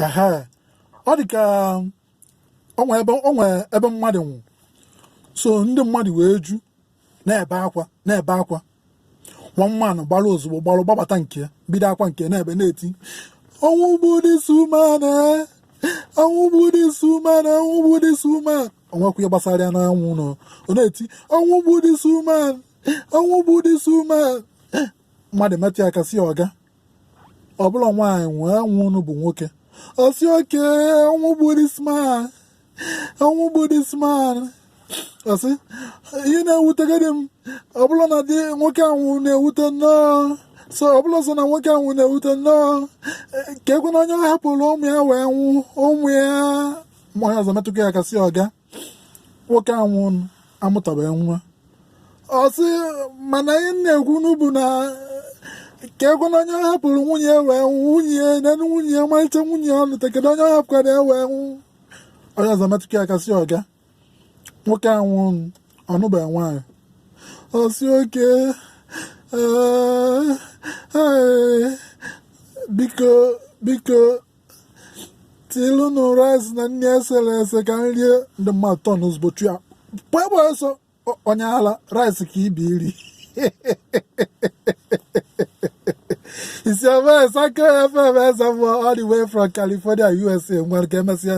Ehe, ọ dị ka o nwe ebe mmadụ nwụ, so ndị mmadụ wee ju na-ebe akwa, na-ebe akwa. One man gbara ozugbo, gbarụ gbabata nke ya, bido akwa nke na-ebe, na-eti, "Ọnwụ gbu this woman, eh? Ọnwụ gbu this woman, ọnwụ gbu this woman." O nwekwa ihe gbasara ya n'anwụ nọ. Ọ na-eti, "Ọnwụ gbu this woman, ọnwụ gbu this woman." Mmadụ metụ ya aka, sị, "Ọga, ọ bụla nwaanyị nwee nwụnụ bụ nwoke." Ọ sị, "Okay, ọnwụ gbu this man, ọnwụ gbu this man." Ọ sị, "Ihe na-ewutegodi m, ọ bụla na di nwoke ahụ na-ewute nnọọ, so ọ bụla so na nwoke ahụ na-ewute nnọọ, ka ekwe na onye ọ hapụrụ ụmụ ya wee nwụ, ụmụ ya." Mmụọ ya ọzọ metụkwa ya aka, sị, "Ọga, nwoke ahụ amụtabeghị nwa." Ọ sị, "Mana ihe m na-ekwu n'ubu na ka ekwe na onye ọ hapụrụ nwunye ya wee nwụ, nwunye ya n'elu, nwunye ya, ọmalịcha nwunye ya ọ lụta, kedu onye ọ hapụkwara ya wee nwụ?" Onye ọzọ metụkwa ya aka, sị, "Ọga, nwoke ahụ ọnụbeghị nwaanyị." Ọ sị, "Okay, ee, biko, biko, tilụnụ rice na nri esere ese ka m rie." Ndị mmadụ tọn ozugbo chụ ya pụọ ebe ọsọ. Onye ala, rice ka ibi iri isi ebe Saka FM, eze mmụọ, all the way from California, USA. Nwere ka emesịa.